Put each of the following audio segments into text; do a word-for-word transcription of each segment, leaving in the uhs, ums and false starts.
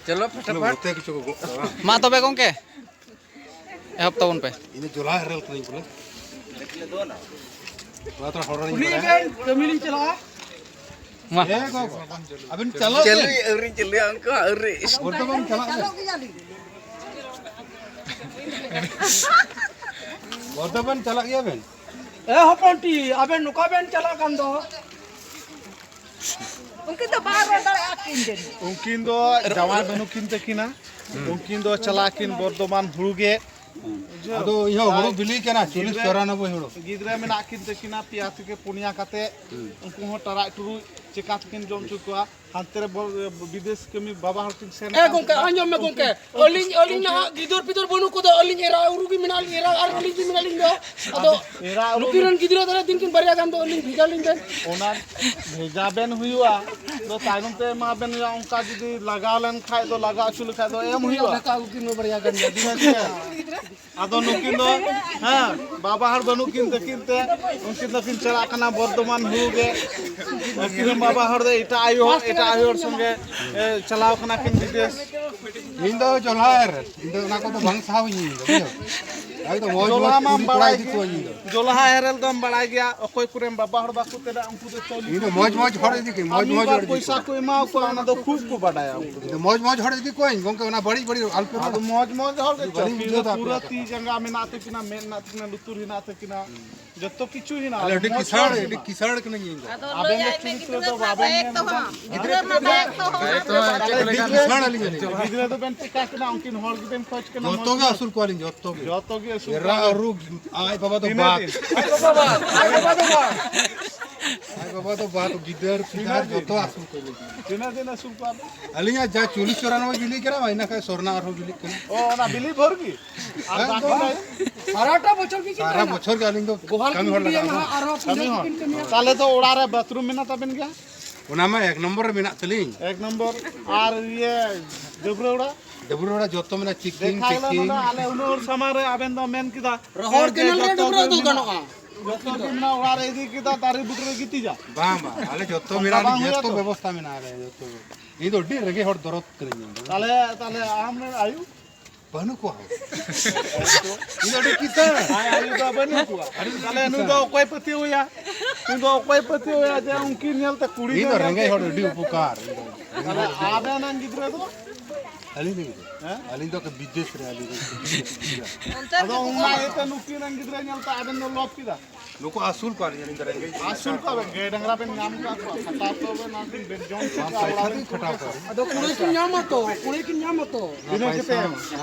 ᱪᱚᱞᱚ ᱯᱷᱟᱴᱟᱯᱷᱟᱴ᱾ ᱱᱚᱛᱮ ᱠᱤᱪᱷᱩ ᱠᱚ ᱜᱚᱜ ᱠᱟᱜᱼᱟ᱾ ᱢᱟ ᱛᱚᱵᱮ ᱜᱚᱝᱠᱮ, ᱮᱦᱚᱵ ᱛᱟᱵᱚᱱ ᱯᱮ᱾ ᱤᱧ ᱫᱚ ᱡᱚᱞᱟ ᱮᱨᱮᱞ ᱠᱟᱹᱱᱟᱹᱧ ᱵᱚᱞᱮ᱾ ᱱᱚᱣᱟ ᱛᱚ ᱦᱚᱲ ᱨᱮᱱ ᱩᱱᱤ ᱵᱟᱲᱟᱭᱟ᱾ ᱤᱵᱷᱮᱱᱴ ᱠᱟᱹᱢᱤ ᱞᱤᱧ ᱪᱟᱞᱟᱜᱼᱟ᱾ ᱢᱟ᱾ ᱦᱮᱸ ᱜᱚᱜᱚ, ᱟᱵᱮᱱ ᱪᱟᱞᱟᱜ ᱪᱟᱹᱞᱩ ᱵᱮᱱ᱾ ᱟᱹᱣᱨᱤ ᱪᱟᱹᱞᱩᱭᱟ ᱚᱱᱠᱟ ᱟᱹᱣᱨᱤ᱾ ᱵᱚᱨᱛᱚᱢᱟᱱ ᱪᱟᱞᱟᱜ ᱵᱮᱱ᱾ ᱵᱚᱨᱛᱚᱢᱟᱱ ᱪᱟᱞᱟᱜ ᱜᱮᱭᱟ ᱵᱮᱱ᱾ ᱮ ᱦᱚᱯᱚᱱ ᱴᱤ, ᱟᱵᱮᱱ ᱱᱚᱝᱠᱟ ᱵᱮᱱ ᱪᱟᱞᱟᱜ ᱠᱟᱱ ᱫᱚ᱾ ᱩᱱᱠᱤᱱ ᱫᱚ ᱵᱟᱭ ᱨᱚᱲ ᱫᱟᱲᱮᱭᱟᱜᱼᱟ ᱠᱤᱱ ᱡᱟᱹᱱᱤᱡ᱾ ᱩᱱᱠᱤᱱ ᱫᱚ ᱡᱟᱶᱟᱭ ᱵᱟᱹᱱᱩᱜ ᱠᱤᱱ ᱛᱟᱹᱠᱤᱱᱟ᱾ ᱩᱱᱠᱤᱱ ᱫᱚ ᱪᱟᱞᱟᱜ ᱠᱤᱱ ᱵᱚᱨᱫᱷᱚᱢᱟᱱ ᱦᱩᱲᱩ ᱜᱮᱫ᱾ ᱟᱫᱚ ᱤᱧ ᱦᱚᱸ ᱦᱩᱲᱩ ᱵᱤᱞᱤ ᱠᱟᱱᱟ, ᱪᱚᱞᱞᱤᱥ ᱜᱤᱫᱽᱨᱟᱹ, ᱪᱚᱨᱟᱱᱚᱵᱵᱳᱭ ᱦᱩᱲᱩ᱾ ᱜᱤᱫᱽᱨᱟᱹ ᱢᱮᱱᱟᱜ ᱠᱤᱱ ᱛᱟᱹᱠᱤᱱᱟ ᱯᱮᱭᱟ ᱛᱷᱮᱠᱮ ᱯᱩᱱᱭᱟ ᱠᱟᱛᱮ᱾ ᱩᱱᱠᱩ ᱦᱚᱸ ᱴᱟᱨᱟᱜ ᱴᱩᱨᱩᱡ ᱪᱮᱠᱟ ᱛᱮᱠᱤᱱ ᱡᱚᱢ ᱦᱚᱪᱚ ᱠᱚᱣᱟ? ᱦᱟᱱᱛᱮ ᱨᱮ ᱵᱚ-, ᱵᱤᱫᱮᱥ ᱠᱟᱹᱢᱤ ᱵᱟᱵᱟ ᱦᱚᱲ ᱠᱤᱱ ᱥᱮᱱ ᱮ ᱟᱠᱟᱱ ᱜᱚᱝᱠᱮ, ᱛᱟᱹᱠᱤᱱᱟ᱾ ᱟᱸᱡᱚᱢ ᱢᱮ ᱜᱚᱝᱠᱮ, ᱟᱹᱞᱤᱧ, ᱟᱹᱞᱤᱧ ᱱᱟᱦᱟᱜ ᱜᱤᱫᱟᱹᱨ ᱯᱤᱫᱟᱹᱨ ᱵᱟᱹᱱᱩᱜ ᱠᱚᱫᱚ, ᱟᱹᱞᱤᱧ ᱮᱨᱟ ᱩᱨᱩ ᱜᱮ ᱢᱮᱱᱟᱜ ᱞᱤᱧ, ᱮᱨᱟ ᱟᱨ ᱟᱹᱞᱤᱧ ᱜᱮ ᱢᱮᱱᱟᱜ ᱞᱤᱧ ᱫᱚ᱾ ᱟᱫᱚ ᱟᱫᱚ ᱮᱨᱟ ᱩᱨᱩ ᱱᱩᱠᱤᱱ ᱨᱮᱱ ᱜᱤᱫᱽᱨᱟᱹ ᱫᱚ ᱛᱤᱱᱠᱤᱱ ᱵᱟᱨᱭᱟ ᱜᱟᱱ ᱫᱚ ᱟᱹᱞᱤᱧ ᱵᱷᱮᱡᱟ ᱞᱤᱧ ᱵᱮᱱ᱾ ᱚᱱᱟ ᱵᱷᱮᱡᱟ ᱵᱮᱱ ᱦᱩᱭᱩᱜᱼᱟ, ᱫᱚ ᱛᱟᱭᱱᱚᱢ ᱛᱮ ᱮᱢᱟ ᱵᱮᱱ ᱦᱩᱭᱩᱜᱼᱟ᱾ ᱚᱱᱠᱟ ᱡᱩᱫᱤ ᱞᱟᱜᱟᱣ ᱞᱮᱱ ᱠᱷᱟᱡ ᱫᱚ, ᱞᱟᱜᱟᱣ ᱦᱚᱪᱚ ᱞᱮᱠᱷᱟᱡ ᱫᱚ ᱮᱢ ᱦᱩᱭᱩᱜᱼᱟ᱾ ᱫᱟᱠᱟ ᱟᱹᱜᱩ ᱠᱤᱱ ᱢᱟ ᱵᱟᱨᱭᱟ ᱜᱟᱱ ᱜᱮ᱾ ᱴᱷᱤᱠ ᱟᱪᱷᱮ? ᱟᱫᱚ ᱱᱩᱠᱤᱱ ᱫᱚ, ᱦᱮᱸ, ᱵᱟᱵᱟ ᱦᱚᱲ ᱵᱟᱹᱱᱩᱜ ᱠᱤᱱ ᱛᱟᱹᱠᱤᱱ ᱛᱮ ᱩᱱᱠᱤᱱ ᱫᱚᱠᱤᱱ ᱪᱟᱞᱟᱜ ᱠᱟᱱᱟ ᱵᱚᱨᱫᱷᱚᱢᱟᱱ ᱦᱩᱲᱩ ᱜᱮᱫ᱾ ᱟᱹᱠᱤᱱ ᱨᱮᱱ ᱵᱟᱵᱟ ᱦᱚᱲ ᱫᱚ ᱮᱴᱟᱜ ᱟᱭᱳ, ᱮᱴᱟᱜ ᱟᱭᱳ ᱦᱚᱲ ᱥᱚᱸᱜᱮ, ᱮ, ᱪᱟᱞᱟᱣ ᱠᱟᱱᱟ ᱠᱤᱱ ᱵᱤᱫᱮᱥ᱾ ᱤᱧ ᱫᱚ ᱡᱚᱞᱦᱟ ᱮᱨ, ᱤᱧ ᱫᱚ ᱚᱱᱟ ᱠᱚᱫᱚ ᱵᱟᱝ ᱥᱟᱦᱟᱣᱤᱧ ᱤᱧ ᱫᱚ, ᱵᱩᱡᱷᱟᱹᱣ? ᱮᱠᱫᱚᱢ ᱢᱚᱡᱽ ᱡᱚᱞᱦᱟ ᱢᱚᱡᱽ ᱢᱟᱢ ᱠᱩᱲᱤ ᱠᱚᱲᱟ ᱵᱟᱲᱟᱭ ᱤᱫᱤ ᱜᱮ᱾ ᱠᱚᱣᱟᱧ ᱤᱧ ᱫᱚ᱾ ᱡᱚᱞᱦᱟ ᱮᱨᱮᱞ ᱫᱚᱢ ᱵᱟᱲᱟᱭ ᱜᱮᱭᱟ, ᱚᱠᱚᱭ ᱠᱚᱨᱮᱱ ᱵᱟᱵᱟ ᱦᱚᱲ ᱵᱟᱠᱚ ᱛᱮᱫᱟ, ᱩᱱᱠᱩ ᱫᱚ ᱪᱟᱣᱞᱮ ᱤᱧ ᱫᱚ ᱠᱚ ᱢᱚᱡᱽ ᱢᱚᱡᱽ ᱟᱨ ᱦᱚᱲ ᱤᱫᱤ ᱯᱚᱭᱥᱟ ᱠᱚᱣᱟᱧ᱾ ᱠᱚ ᱮᱢᱟ ᱠᱚᱣᱟ, ᱚᱱᱟ ᱫᱚ ᱠᱷᱩᱵ ᱠᱚ ᱵᱟᱰᱟᱭᱟ ᱩᱱᱠᱩ ᱤᱧ ᱫᱚ᱾ ᱫᱚ ᱢᱚᱡᱽ ᱢᱚᱡᱽ ᱦᱚᱲ ᱤᱫᱤ ᱠᱚᱣᱟᱧ ᱜᱚᱝᱠᱮ, ᱚᱱᱟ ᱵᱟᱹᱲᱤᱡ ᱵᱟᱹᱲᱤᱡ ᱟᱞᱚᱯᱮ ᱨᱚᱲᱟ᱾ ᱟᱫᱚ ᱢᱚᱡᱽ ᱢᱚᱡᱽ ᱦᱚᱲ ᱜᱮ ᱵᱟᱹᱞᱤᱧ ᱪᱚ, ᱵᱩᱡᱷᱟᱹᱣ ᱫᱟ ᱯᱩᱨᱟᱹ ᱟᱯᱮᱭᱟᱜ ᱛᱤ ᱠᱟᱛᱷᱟ᱾ ᱡᱟᱸᱜᱟ ᱢᱮᱱᱟᱜ ᱛᱟᱹᱠᱤᱱᱟ, ᱢᱮᱫ ᱢᱮᱱᱟᱜ ᱛᱟᱹᱠᱤᱱᱟ, ᱞᱩᱛᱩᱨ ᱦᱮᱱᱟᱜ ᱛᱟᱹᱠᱤᱱᱟ, ᱡᱚᱛᱚ ᱠᱤᱪᱷᱩ ᱦᱮᱱᱟᱜᱼᱟ, ᱟᱞᱮ ᱟᱹᱰᱤ ᱢᱚᱡᱽ ᱠᱤᱥᱟᱹᱬ, ᱦᱚᱲ ᱜᱮ᱾ ᱟᱹᱰᱤ ᱠᱤᱥᱟᱹᱬ ᱠᱟᱹᱱᱟᱹᱧ ᱤᱧ ᱫᱚ᱾ ᱟᱫᱚ ᱟᱵᱮᱱ ᱫᱚ ᱞᱟᱹᱭᱟᱭ ᱢᱮ, ᱪᱩᱨᱤᱛ ᱜᱤᱫᱽᱨᱟᱹ ᱨᱮᱫᱚ ᱢᱟ ᱵᱟᱵᱮᱱ ᱫᱟᱭᱮᱠ ᱧᱮᱞ ᱛᱚ ᱠᱟᱫᱟ᱾ ᱦᱟᱸᱜ᱾ ᱜᱤᱫᱽᱨᱟᱹ ᱢᱟ ᱫᱟᱭᱮᱠ ᱛᱚ ᱦᱟᱸᱜ᱾ ᱫᱟᱭᱮᱠ ᱛᱚ ᱦᱟᱸᱜ, ᱪᱮᱫ ᱠᱚ ᱞᱟᱹᱭ ᱠᱟᱱᱟ? ᱠᱤᱥᱟᱹᱬ ᱟᱹᱞᱤᱧ ᱟᱹᱞᱤᱧ᱾ ᱜᱤᱫᱽᱨᱟᱹ ᱫᱚᱵᱮᱱ ᱪᱮᱠᱟ ᱠᱟᱱᱟ, ᱩᱱᱠᱤᱱ ᱦᱚᱲ ᱜᱮᱵᱮᱱ ᱠᱷᱚᱡᱽ ᱠᱟᱱᱟ, ᱡᱚᱛᱚ ᱢᱚᱡᱽ ᱜᱮ ᱢᱚᱡᱽ᱾ ᱟᱹᱥᱩᱞ ᱠᱚᱣᱟᱞᱤᱧ, ᱡᱚᱛᱚ ᱜᱮ᱾ ᱡᱚᱛᱚ ᱜᱮ ᱟᱹᱥᱩᱞ ᱮᱨᱟ ᱠᱚᱣᱟ᱾ ᱟᱹᱨᱩ, ᱟᱡ ᱵᱟᱵᱟ ᱫᱚ ᱛᱤᱱᱟᱹᱜ ᱵᱟᱫ᱾ ᱫᱤᱱ? ᱟᱡ ᱵᱟᱵᱟ ᱵᱟᱫ, ᱟᱡ ᱵᱟᱵᱟ ᱫᱚ ᱵᱟᱫ᱾ ᱟᱡ ᱵᱟᱵᱟ ᱫᱚ ᱵᱟᱫ, ᱜᱤᱫᱟᱹᱨ ᱯᱤᱫᱟᱹᱨ ᱛᱤᱱᱟᱹᱜ ᱫᱤᱱ? ᱡᱚᱛᱚ ᱟᱹᱥᱩᱞ ᱠᱚᱣᱟᱞᱤᱧ᱾ ᱛᱤᱱᱟᱹᱜ ᱫᱤᱱ ᱟᱹᱥᱩᱞ ᱠᱚᱣᱟ ᱯᱮ? ᱟᱹᱞᱤᱧᱟᱜ ᱡᱟ ᱪᱚᱞᱞᱤᱥ ᱪᱚᱨᱟᱱᱚᱵᱵᱳᱭ ᱵᱤᱞᱤ ᱠᱟᱱᱟ, ᱤᱱᱟᱹ ᱠᱷᱟᱡ ᱥᱚᱨᱱᱟ ᱟᱨᱦᱚᱸ ᱵᱤᱞᱤᱜ ᱠᱟᱱᱟ᱾ ᱚ, ᱚᱱᱟ ᱵᱤᱞᱤ ᱵᱷᱳᱨ ᱜᱮ? ᱟᱨ ᱦᱮᱸ, ᱫᱟᱜ ᱜᱚ-, ᱠᱮᱫᱟᱭ? ᱥᱟᱨᱟᱴᱟ ᱵᱚᱪᱷᱚᱨ ᱜᱮ ᱪᱮᱫ ᱥᱟᱨᱟ ᱠᱟᱱᱟ? ᱵᱚᱪᱷᱚᱨ ᱜᱮ ᱟᱹᱞᱤᱧ ᱫᱚ ᱜᱚᱦᱟᱞ ᱠᱟᱹᱢᱤ ᱠᱤᱱ ᱦᱚᱲ ᱞᱮᱠᱟ ᱵᱤᱞᱤᱭᱟ ᱠᱟᱹᱢᱤ ᱱᱟᱦᱟᱜ, ᱦᱚᱲ᱾ ᱟᱨᱦᱚᱸ ᱠᱟᱹᱢᱤ ᱯᱤᱸᱰᱟᱹ ᱦᱚᱲ᱾ ᱠᱤᱱ ᱠᱟᱹᱢᱤᱭᱟ᱾ ᱛᱟᱦᱞᱮ ᱫᱚ ᱚᱲᱟᱜ ᱨᱮ ᱵᱟᱛᱷᱨᱩᱢ ᱢᱮᱱᱟᱜ ᱛᱟᱵᱮᱱ ᱜᱮᱭᱟ? ᱚᱱᱟ ᱢᱟ ᱮᱠ ᱱᱚᱢᱵᱚᱨ ᱨᱮ ᱢᱮᱱᱟᱜ ᱛᱟᱹᱞᱤᱧ᱾ ᱮᱠ ᱱᱚᱢᱵᱚᱨ᱾ ᱟᱨ ᱤᱭᱟᱹ ᱰᱟᱹᱵᱽᱨᱟᱹ ᱚᱲᱟᱜ? ᱰᱟᱹᱵᱽᱨᱟᱹ ᱚᱲᱟᱜ ᱡᱚᱛᱚ ᱢᱮᱱᱟᱜᱼᱟ, ᱪᱤᱠᱤᱝ, ᱫᱮᱠᱷᱟ ᱦᱤᱞᱳᱜ ᱪᱤᱠᱤᱝ᱾ ᱱᱚᱰᱮ ᱟᱞᱮ ᱩᱱᱟᱹᱜ ᱦᱚᱲ ᱥᱟᱢᱟᱝ ᱨᱮ ᱟᱵᱮᱱ ᱫᱚ ᱢᱮᱱ ᱠᱮᱫᱟ, ᱨᱚᱦᱚᱲ ᱮ, ᱡᱮ ᱠᱮᱱᱮᱞ ᱨᱮ ᱡᱚᱛᱚ ᱰᱟᱹᱵᱽᱨᱟᱹ ᱜᱮ ᱫᱚ ᱢᱮᱱᱟᱜ᱾ ᱜᱟᱱᱚᱜᱼᱟ᱾ ᱡᱚᱛᱚ ᱜᱮ ᱢᱮᱱᱟᱜᱼᱟ, ᱚᱲᱟᱜ ᱨᱮ ᱤᱫᱤ ᱠᱮᱫᱟ, ᱫᱟᱨᱮ ᱵᱩᱴᱟᱹ ᱨᱮ ᱜᱤᱛᱤᱡᱟ᱾ ᱵᱟᱝ, ᱵᱟᱝ, ᱟᱞᱮ ᱡᱚᱛᱚ ᱚᱱᱠᱟ ᱢᱮᱱᱟᱜ ᱞᱮ, ᱵᱟᱝ ᱦᱩᱭᱩᱜᱼᱟ ᱡᱚᱛᱚ ᱛᱚ? ᱵᱮᱵᱚᱥᱛᱷᱟ ᱢᱮᱱᱟᱜᱼᱟ ᱟᱞᱮ ᱡᱚᱛᱚ᱾ ᱤᱧ ᱫᱚ ᱟᱹᱰᱤ ᱨᱮᱸᱜᱮᱡ ᱦᱚᱲ, ᱫᱚᱨᱚᱫ ᱠᱟᱹᱱᱟᱹᱧ ᱤᱧ ᱫᱚ᱾ ᱛᱟᱦᱞᱮ, ᱛᱟᱦᱞᱮ ᱟᱢ ᱨᱮᱱ ᱟᱭᱩ? ᱵᱟᱹᱱᱩᱜ ᱠᱚᱣᱟ᱾ ᱤᱧ ᱫᱚ ᱟᱹᱰᱤ ᱠᱤᱥᱟᱹᱬ᱾ ᱟᱭ ᱟᱭᱩ ᱫᱚ ᱵᱟᱹᱱᱩᱜ ᱠᱚᱣᱟ᱾ ᱟᱹᱰᱤ ᱛᱟᱦᱞᱮ ᱱᱩᱭ ᱫᱚ ᱠᱤᱥᱟᱹᱬ᱾ ᱚᱠᱚᱭ ᱯᱟᱹᱛᱭᱟᱹᱣ ᱮᱭᱟ? ᱱᱩᱭ ᱫᱚ ᱚᱠᱚᱭ ᱯᱟᱹᱛᱭᱟᱹᱣ ᱮᱭᱟ ᱡᱮ ᱩᱱᱠᱤᱱ ᱧᱮᱞᱛᱮ ᱠᱩᱲᱤ ᱤᱧ ᱫᱚ ᱧᱮᱞ ᱨᱮᱸᱜᱮᱡ ᱦᱚᱲ, ᱟᱹᱰᱤ ᱩᱯᱚᱠᱟᱨ᱾ ᱛᱟᱦᱞᱮ ᱟᱵᱮᱱ ᱨᱮᱱ ᱜᱤᱫᱽᱨᱟᱹ ᱫᱚ? ᱟᱹᱞᱤᱧ ᱨᱮᱸᱜᱮᱡ᱾ ᱦᱮᱸ? ᱟᱹᱞᱤᱧ ᱫᱚ ᱵᱤᱫᱮᱥ ᱨᱮ, ᱟᱹᱞᱤᱧ ᱫᱚ ᱵᱤᱫᱮᱥ ᱨᱮ᱾ ᱟᱫᱚ ᱚᱱᱟ ᱤᱭᱟᱹᱛᱮ ᱱᱩᱠᱤᱱ ᱨᱮᱱ ᱜᱤᱫᱽᱨᱟᱹ ᱧᱮᱞᱛᱮ ᱟᱵᱮᱱ ᱫᱚ ᱞᱚᱵ ᱠᱮᱫᱟ? ᱱᱩᱠᱩ ᱟᱹᱥᱩᱞ ᱠᱚᱣᱟᱞᱤᱧ ᱟᱹᱞᱤᱧ ᱫᱚ ᱨᱮᱸᱜᱮᱡ᱾ ᱟᱹᱥᱩᱞ ᱠᱚᱣᱟ ᱵᱮᱱ, ᱜᱟᱹᱭ ᱰᱟᱝᱨᱟ ᱵᱮᱱ ᱧᱟᱢ ᱠᱟᱜ ᱠᱚᱣᱟ, ᱠᱷᱟᱴᱟᱣ ᱠᱚ ᱵᱮᱱ, ᱟᱨ ᱵᱮᱱ ᱡᱚᱢ ᱦᱚᱪᱚ ᱠᱚᱣᱟ, ᱯᱟᱭᱥᱟ ᱚᱲᱟᱜ ᱵᱮᱱ ᱵᱤᱱ ᱠᱷᱟᱴᱟᱣ ᱠᱚᱣᱟ᱾ ᱟᱫᱚ ᱠᱩᱲᱟᱹᱭ ᱠᱤᱱ ᱧᱟᱢᱟ ᱛᱚ, ᱠᱩᱲᱟᱹᱭ ᱠᱤᱱ ᱧᱟᱢᱟ ᱛᱚ᱾ ᱛᱤᱱᱟᱹᱜ ᱠᱟᱛᱮ ᱮᱢ?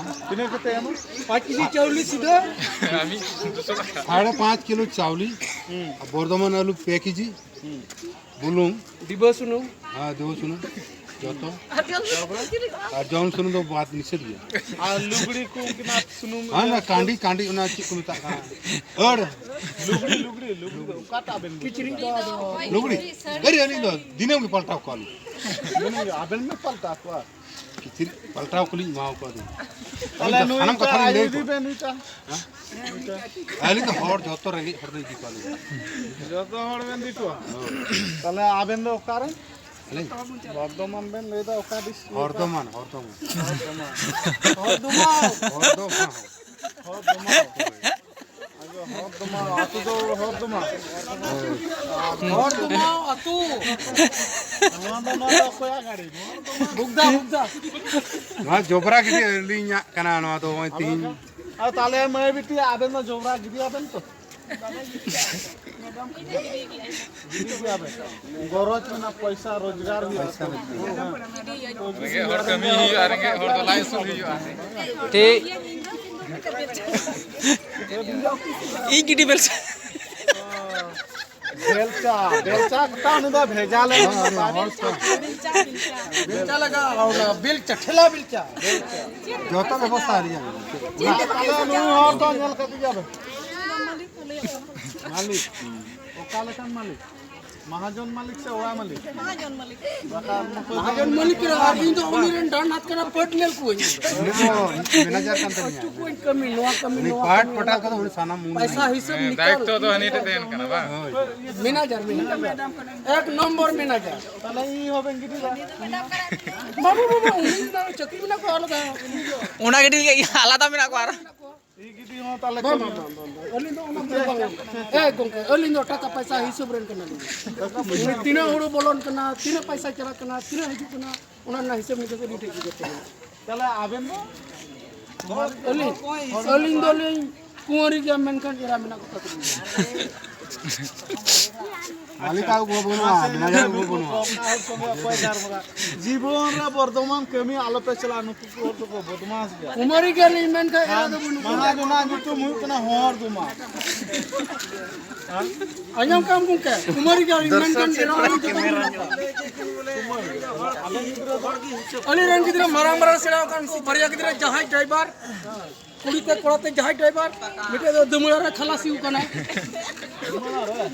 ᱛᱤᱱᱟᱹᱜ ᱠᱟᱛᱮ ᱮᱢ? ᱯᱟᱸᱪ ᱠᱮᱡᱤ ᱪᱟᱣᱞᱮ ᱥᱤᱫᱷᱟᱹ᱾ ᱥᱟᱲᱮ ᱯᱟᱸᱪ ᱠᱤᱞᱳ ᱪᱟᱣᱞᱮ, ᱦᱩᱸ᱾ ᱟᱨ ᱵᱚᱨᱫᱷᱚᱢᱟᱱ ᱟᱹᱞᱩ ᱯᱮ ᱠᱮᱡᱤ, ᱦᱩᱸ᱾ ᱵᱩᱞᱩᱝ, ᱰᱤᱵᱟᱹ ᱥᱩᱱᱩᱢ᱾ ᱦᱮᱸ, ᱫᱤᱵᱟᱹ ᱥᱩᱱᱩᱢ, ᱡᱚᱛᱚ᱾ ᱟᱨ ᱡᱚᱢ ᱥᱩᱱᱩᱢ ᱫᱚ ᱵᱟᱫ ᱱᱤᱥᱮᱫ ᱜᱮᱭᱟ᱾ ᱟᱨ ᱞᱩᱜᱽᱲᱤ ᱠᱚ ᱩᱱᱠᱤᱱᱟᱜ ᱥᱩᱱᱩᱢ ᱦᱮᱸ, ᱤᱭᱟᱹ ᱚᱱᱟ ᱠᱟᱸᱰᱤ, ᱠᱟᱸᱰᱤ, ᱚᱱᱟ ᱪᱮᱫ ᱠᱚ ᱢᱮᱛᱟᱜ ᱠᱟᱱᱟ? ᱟᱹᱲ᱾ ᱞᱩᱜᱽᱲᱤ, ᱞᱩᱜᱽᱲᱤ, ᱞᱩᱜᱽᱲᱤ ᱫᱚ ᱚᱠᱟᱴᱟᱜ ᱵᱮᱱ ᱠᱤᱪᱨᱤᱡ ᱫᱚ ᱟᱫᱚ ᱞᱩᱜᱽᱲᱤ? ᱟᱹᱰᱤ ᱟᱹᱞᱤᱧ ᱫᱚ ᱫᱤᱱᱟᱹᱢ ᱜᱮ ᱯᱟᱞᱴᱟᱣ ᱠᱚᱣᱟᱞᱤᱧ᱾ ᱢᱟᱱᱮ ᱟᱵᱮᱱ ᱵᱮᱱ ᱯᱟᱞᱴᱟᱣ ᱠᱚᱣᱟ? ᱠᱤᱪᱨᱤᱡ ᱯᱟᱞᱴᱟᱣ ᱠᱚᱞᱤᱧ ᱮᱢᱟᱣ ᱠᱚᱣᱟ ᱟᱫᱚ᱾ ᱛᱟᱦᱞᱮ ᱟᱹᱞᱤᱧ ᱫᱚ ᱱᱩᱭ ᱥᱟᱱᱟᱢ ᱠᱟᱛᱷᱟ ᱞᱤᱧ ᱟᱭᱳ ᱞᱟᱹᱭ ᱤᱫᱤ ᱟᱠᱚᱣᱟ᱾ ᱵᱮᱱ ᱱᱩᱭᱴᱟ᱾ ᱦᱮᱸ? ᱟᱹᱞᱤᱧ ᱫᱚ ᱦᱚᱲ ᱡᱚᱛᱚ ᱨᱮᱸᱜᱮᱡ ᱦᱚᱲ ᱞᱤᱧ ᱤᱫᱤ ᱠᱚᱣᱟ ᱟᱹᱞᱤᱧ ᱫᱚ᱾ ᱡᱚᱛᱚ ᱦᱚᱲ ᱵᱮᱱ ᱤᱫᱤ ᱠᱚᱣᱟ? ᱦᱳᱭ᱾ ᱛᱟᱦᱞᱮ ᱟᱵᱮᱱ ᱫᱚ ᱚᱠᱟᱨᱮ? ᱟᱹᱞᱤᱧ? ᱵᱚᱨᱫᱷᱚᱢᱟᱱ ᱵᱮᱱ ᱞᱟᱹᱭᱫᱟ, ᱚᱠᱟ district? ᱦᱚᱨᱫᱚᱢᱟᱱ, ᱦᱚᱨᱫᱚᱢᱟᱱ᱾ ᱦᱚᱨᱫᱚᱢᱟᱱ᱾ ᱦᱚᱨᱫᱚᱢᱟᱱ᱾ ᱦᱚᱨᱫᱚᱢᱟᱱ᱾ ᱟᱪᱪᱷᱟ, ᱦᱚᱨᱫᱚᱢᱟᱱ᱾ ᱟᱹᱛᱩ ᱫᱚ ᱦᱚᱨᱫᱚᱢᱟᱱ᱾ ᱦᱚᱨᱫᱚᱢᱟᱱ ᱟᱹᱛᱩ᱾ ᱱᱚᱣᱟ ᱫᱚ, ᱱᱚᱣᱟ ᱫᱚ ᱚᱠᱚᱭᱟᱜ ᱜᱟᱹᱰᱤ? ᱱᱚᱣᱟ ᱫᱚ ᱵᱩᱜᱫᱟ, ᱵᱩᱜᱫᱟ᱾ ᱱᱚᱣᱟ ᱡᱚᱵᱽᱨᱟ ᱜᱤᱰᱤ ᱟᱹᱞᱤᱧᱟᱜ ᱠᱟᱱᱟ, ᱱᱚᱣᱟ ᱫᱚ ᱱᱚᱜᱼᱚᱭ ᱛᱤᱦᱤᱧ᱾ ᱟᱨ ᱛᱟᱦᱞᱮ ᱢᱟᱹᱭ ᱵᱤᱴᱤ, ᱟᱵᱮᱱ ᱫᱚ ᱡᱚᱵᱽᱨᱟ ᱜᱤᱰᱤᱭᱟᱵᱮᱱ ᱛᱚ? ᱜᱚᱨᱚᱡᱽ ᱨᱮᱱᱟᱜ ᱯᱚᱭᱥᱟ ᱨᱳᱡᱽᱜᱟᱨ ᱦᱩᱭᱩᱜᱼᱟ᱾ ᱯᱚᱭᱥᱟ ᱨᱳᱡᱽᱜᱟᱨ᱾ ᱨᱮᱸᱜᱮᱡ ᱦᱚᱲ ᱠᱟᱹᱢᱤ ᱦᱩᱭᱩᱜᱼᱟ, ᱨᱮᱸᱜᱮᱡ ᱦᱚᱲ ᱫᱚ ᱞᱟᱡ ᱟᱹᱥᱩᱞ ᱦᱩᱭᱩᱜᱼᱟ᱾ ᱴᱷᱤᱠ᱾ ᱤᱧ ᱜᱤᱰᱤ ᱵᱮᱞᱥᱟ᱾ ᱵᱮᱞᱪᱟ, ᱵᱮᱞᱪᱟ ᱠᱚᱴᱟ ᱩᱱᱤ ᱫᱚ ᱵᱷᱮᱡᱟ ᱞᱮ᱾ ᱵᱮᱞᱪᱟ ᱞᱟᱜᱟᱜᱼᱟ, ᱚᱱᱟ ᱵᱮᱞᱪᱟ, ᱴᱷᱮᱞᱟ ᱵᱮᱞᱪᱟ᱾ ᱡᱚᱛᱚ ᱵᱮᱵᱚᱥᱛᱷᱟ ᱟᱹᱞᱤᱧᱟᱜ ᱢᱮᱱᱟᱜᱼᱟ᱾ ᱛᱟᱦᱞᱮ ᱱᱩᱭ ᱦᱚᱲ ᱫᱚ ᱧᱮᱞ ᱠᱟᱛᱮ ᱜᱮ ᱟᱵᱮᱱ᱾ ᱢᱟᱹᱞᱤᱠ, ᱚᱠᱟ ᱞᱮᱠᱟᱱ ᱢᱟᱹᱞᱤᱠ? ᱢᱟᱦᱟᱡᱚᱱ ᱢᱟᱹᱞᱤᱠ ᱥᱮ ᱚᱲᱟᱜ ᱢᱟᱹᱞᱤᱠ? ᱢᱟᱦᱟᱡᱚᱱ ᱢᱟᱹᱞᱤᱠ ᱠᱟᱱᱟ, ᱟᱨ ᱤᱧ ᱫᱚ ᱩᱱᱤ ᱨᱮᱱ ᱰᱟᱱ ᱦᱟᱛ ᱠᱟᱱᱟ, ᱯᱟᱹᱴ ᱧᱮᱞ ᱠᱚᱣᱟᱹᱧ᱾ ᱩᱱᱤ ᱫᱚ ᱢᱮᱱᱮᱡᱟᱨ ᱠᱟᱱ ᱛᱟᱹᱞᱤᱧᱟ᱾ ᱠᱤᱪᱷᱩ ᱠᱚᱧ ᱠᱟᱹᱢᱤ, ᱱᱚᱣᱟ ᱠᱟᱹᱢᱤ, ᱩᱱᱤ ᱱᱚᱣᱟ ᱯᱟᱴ ᱠᱟᱹᱢᱤ, ᱯᱟᱴᱟ ᱱᱚᱣᱟ ᱠᱚᱫᱚ ᱠᱟᱹᱢᱤ᱾ ᱩᱱᱤ ᱥᱟᱱᱟᱢ ᱩᱱᱤ ᱯᱟᱭᱥᱟ ᱦᱤᱥᱟᱹᱵ ᱱᱤᱠᱟᱞ᱾ ᱫᱟᱭᱤᱛᱛᱚ ᱫᱚ ᱦᱟᱹᱱᱤ ᱴᱷᱮᱱ ᱛᱟᱦᱮᱱ ᱠᱟᱱᱟ, ᱵᱟᱝ? ᱦᱳᱭ᱾ Manager, manager. ᱮᱠ ᱱᱚᱢᱵᱚᱨ ᱢᱮᱱᱮᱡᱟᱨ᱾ ᱛᱟᱦᱞᱮ ᱤᱧ ᱦᱚᱸ ᱵᱮᱱ ᱜᱤᱰᱤ ᱫᱟ᱾ ᱵᱟᱹᱵᱩ, ᱵᱟᱹᱵᱩ, ᱩᱱᱤ ᱫᱚ ᱪᱟᱹᱠᱨᱤ ᱢᱮᱱᱟᱜ ᱠᱚᱣᱟ ᱟᱞᱟᱫᱟ᱾ ᱚᱱᱟ ᱜᱤᱰᱤ ᱜᱮ ᱟᱞᱟᱫᱟ ᱢᱮᱱᱟᱜ ᱠᱚᱣᱟ ᱟᱨ᱾ ᱤᱧ ᱜᱤᱰᱤ ᱦᱚᱸ ᱛᱟᱦᱞᱮ ᱵᱟᱝ, ᱠᱟᱹᱢᱤ᱾ ᱵᱟᱝ, ᱵᱟᱝ, ᱵᱟᱝ᱾ ᱮ ᱜᱚᱝᱠᱮ, ᱟᱹᱞᱤᱧ ᱫᱚ ᱴᱟᱠᱟ ᱯᱟᱭᱥᱟ ᱦᱤᱥᱟᱹᱵ ᱨᱮᱱ ᱠᱟᱱᱟᱞᱤᱧ᱾ ᱩᱱᱤ ᱛᱤᱱᱟᱹᱜ ᱦᱩᱲᱩ ᱵᱚᱞᱚᱱ ᱠᱟᱱᱟ, ᱛᱤᱱᱟᱹᱜ ᱯᱟᱭᱥᱟ ᱪᱟᱞᱟᱜ ᱠᱟᱱᱟ, ᱛᱤᱱᱟᱹᱜ ᱦᱤᱡᱩᱜ ᱠᱟᱱᱟ, ᱚᱱᱟ ᱨᱮᱱᱟᱜ ᱦᱤᱥᱟᱹᱵ ᱱᱤᱠᱟᱹᱥ ᱟᱹᱞᱤᱧ ᱴᱷᱮᱱ ᱜᱮ ᱡᱚᱛᱚ ᱢᱮᱱᱟᱜᱼᱟ᱾ ᱛᱟᱦᱞᱮ ᱟᱵᱮᱱ ᱫᱚ? ᱟᱹᱞᱤᱧ, ᱟᱹᱞᱤᱧ ᱫᱚᱞᱤᱧ ᱠᱩᱸᱣᱟᱹᱨᱤ ᱜᱮᱭᱟ, ᱢᱮᱱᱠᱷᱟᱱ ᱮᱨᱟ ᱢᱮᱱᱟᱜ ᱠᱚ ᱛᱟᱹᱞᱤᱧᱟ᱾ ᱢᱟᱹᱞᱤᱠ ᱟᱜ ᱩᱯᱟᱹᱭ ᱵᱟᱹᱱᱩᱜᱼᱟ, ᱢᱮᱱᱮᱡᱟᱨ ᱟᱜ ᱩᱯᱟᱹᱭ ᱵᱟᱹᱱᱩᱜᱼᱟ᱾ ᱡᱤᱵᱚᱱ ᱨᱮ ᱵᱚᱨᱫᱷᱚᱢᱟᱱ ᱠᱟᱹᱢᱤ ᱟᱞᱚᱯᱮ ᱪᱟᱞᱟᱜᱼᱟ, ᱱᱩᱠᱩ ᱠᱚ ᱦᱚᱲ ᱫᱚᱠᱚ ᱵᱚᱫᱢᱟᱥ ᱜᱮᱭᱟ᱾ ᱠᱩᱢᱟᱹᱨᱤ ᱜᱮᱭᱟᱞᱤᱧ, ᱢᱮᱱᱠᱷᱟᱱ ᱮᱨᱟ ᱫᱚ ᱵᱟᱹᱱᱩᱜ ᱠᱚᱣᱟ᱾ ᱢᱟᱦᱟᱡᱚᱱᱟᱜ ᱧᱩᱛᱩᱢ ᱦᱩᱭᱩᱜ ᱠᱟᱱᱟ ᱦᱚᱲ ᱫᱩᱢᱟᱨ᱾ ᱟᱸᱡᱚᱢ ᱠᱟᱜ ᱟᱢ ᱜᱚᱝᱠᱮ, ᱠᱩᱢᱟᱹᱨᱤ ᱜᱮᱭᱟᱞᱤᱧ, ᱢᱮᱱᱠᱷᱟᱱ ᱮᱨᱟ ᱦᱚᱸ ᱡᱚᱛᱚ ᱵᱟᱹᱱᱩᱜ ᱠᱚᱣᱟ᱾ ᱟᱹᱞᱤᱧ ᱨᱮᱱ ᱜᱤᱫᱽᱨᱟᱹ ᱢᱟᱨᱟᱝ ᱢᱟᱨᱟᱝ ᱥᱮᱬᱟ ᱟᱠᱟᱱ ᱵᱟᱨᱭᱟ ᱜᱤᱫᱽᱨᱟᱹ, ᱡᱟᱦᱟᱸᱭ ᱰᱨᱟᱭᱵᱷᱟᱨ, ᱠᱩᱲᱤ ᱛᱮ ᱠᱚᱲᱟ ᱛᱮ ᱡᱟᱦᱟᱸᱭ ᱰᱨᱟᱭᱵᱷᱟᱨ, ᱢᱤᱫᱴᱮᱡ ᱫᱚ ᱫᱟᱹᱢᱟᱹᱲᱟ ᱨᱮ ᱠᱷᱟᱞᱟᱥᱤ ᱠᱟᱱᱟᱭ᱾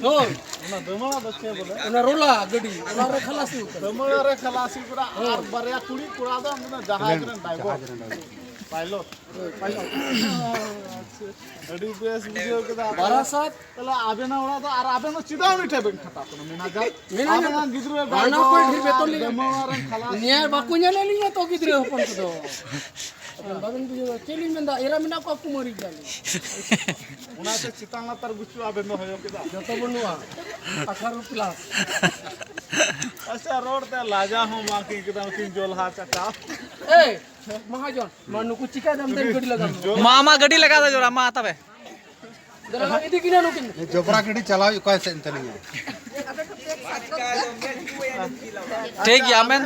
ᱦᱳᱭ᱾ ᱚᱱᱟ ᱫᱟᱹᱢᱟᱹᱲᱟ ᱫᱚ ᱪᱮᱫ ᱵᱚᱞᱮ? ᱚᱱᱟ ᱨᱳᱞᱟ ᱜᱟᱹᱰᱤ, ᱚᱱᱟ ᱨᱮ ᱠᱷᱟᱞᱟᱥᱤ ᱠᱟᱱᱟ᱾ ᱫᱟᱹᱢᱟᱹᱲᱟ ᱨᱮ ᱠᱷᱟᱞᱟᱥᱤ ᱠᱟᱱᱟ ᱟᱨ ᱵᱟᱨᱭᱟ ᱠᱩᱲᱤ ᱠᱚᱲᱟ ᱫᱚ ᱚᱸᱰᱮ ᱡᱟᱦᱟᱡᱽ ᱨᱮᱱ ᱰᱨᱟᱭᱵᱷᱟᱨ᱾ ᱡᱟᱦᱟᱡᱽ ᱨᱮᱱ ᱰᱨᱟᱭᱵᱷᱟᱨ᱾ ᱯᱟᱭᱞᱚᱴ᱾ ᱟᱹᱰᱤ ᱵᱮᱥ ᱵᱩᱡᱷᱟᱹᱣ ᱠᱮᱫᱟ᱾ ᱵᱟᱨᱟᱥᱟᱛ᱾ ᱛᱟᱦᱞᱮ ᱟᱵᱮᱱᱟᱜ ᱚᱲᱟᱜ ᱫᱚ, ᱟᱨ ᱟᱵᱮᱱ ᱫᱚ ᱪᱮᱫᱟᱜ ᱩᱱᱤ ᱴᱷᱮᱱ ᱵᱮᱱ ᱠᱷᱟᱴᱟᱜ ᱠᱟᱱᱟ ᱢᱮᱱᱮᱡᱟᱨ? ᱢᱮᱱᱮᱡᱟᱨ᱾ ᱟᱵᱮᱱᱟᱜ ᱜᱤᱫᱽᱨᱟᱹ ᱦᱟᱱᱟ ᱠᱚ ᱰᱨᱟᱭᱵᱷᱟᱨ, ᱰᱷᱮᱨ ᱵᱮᱛᱚᱱ ᱞᱤᱧ ᱫᱟᱹᱢᱟᱹᱲᱟ ᱨᱮᱱ ᱠᱷᱟᱞᱟᱥ᱾ ᱱᱤᱭᱟᱹ ᱵᱟᱠᱚ ᱧᱮᱞᱮᱫ ᱞᱤᱧᱟ ᱛᱚ ᱜᱤᱫᱽᱨᱟᱹ ᱦᱚᱯᱚᱱ ᱠᱚᱫᱚ᱾ ᱟᱵᱮᱱ ᱵᱟᱵᱮᱱ ᱵᱩᱡᱷᱟᱹᱣᱟ, ᱪᱮᱫ ᱞᱤᱧ ᱢᱮᱱᱫᱟ, ᱮᱨᱟ ᱢᱮᱱᱟᱜ ᱠᱚᱣᱟ, ᱠᱩᱢᱟᱹᱨᱤ ᱜᱮᱭᱟᱞᱤᱧ᱾ ᱚᱱᱟᱛᱮ ᱪᱮᱛᱟᱱ ᱞᱟᱛᱟᱨ ᱜᱩᱪᱩ ᱟᱵᱮᱱ ᱫᱚ ᱦᱚᱭᱚ ᱠᱮᱫᱟ᱾ ᱡᱚᱛᱚ ᱵᱟᱹᱱᱩᱜᱼᱟ, ᱟᱴᱷᱟᱨᱚ ᱯᱞᱟᱥ᱾ ᱟᱪᱪᱷᱟ, ᱨᱚᱲ ᱛᱮ ᱞᱟᱡᱟ ᱦᱚᱸ ᱵᱟᱝ ᱠᱤᱱ ᱠᱮᱫᱟ, ᱩᱱᱠᱤᱱ ᱡᱚᱞᱦᱟ ᱪᱟᱠᱟ᱾ ᱮᱭ, ᱢᱟᱦᱟᱡᱚᱱ, ᱢᱟ ᱱᱩᱠᱩ ᱪᱤᱠᱟᱹᱭ ᱫᱟᱢ ᱛᱮ ᱜᱟᱹᱰᱤ ᱞᱟᱜᱟᱣ ᱢᱮ᱾ ᱢᱟ, ᱢᱟ, ᱜᱟᱹᱰᱤ ᱞᱟᱜᱟᱣ ᱫᱟ ᱡᱚᱲᱟ, ᱢᱟ ᱛᱚᱵᱮ᱾ ᱫᱮᱞᱟ, ᱤᱫᱤ ᱠᱤᱱᱟ ᱱᱩᱠᱤᱱ᱾ ᱡᱚᱵᱽᱨᱟ ᱜᱟᱹᱰᱤ ᱪᱟᱞᱟᱣ ᱚᱠᱚᱭ ᱥᱮᱫ ᱮᱱ ᱛᱟᱹᱞᱤᱧᱟ? ᱴᱷᱤᱠ ᱜᱮᱭᱟ, ᱢᱮᱱ᱾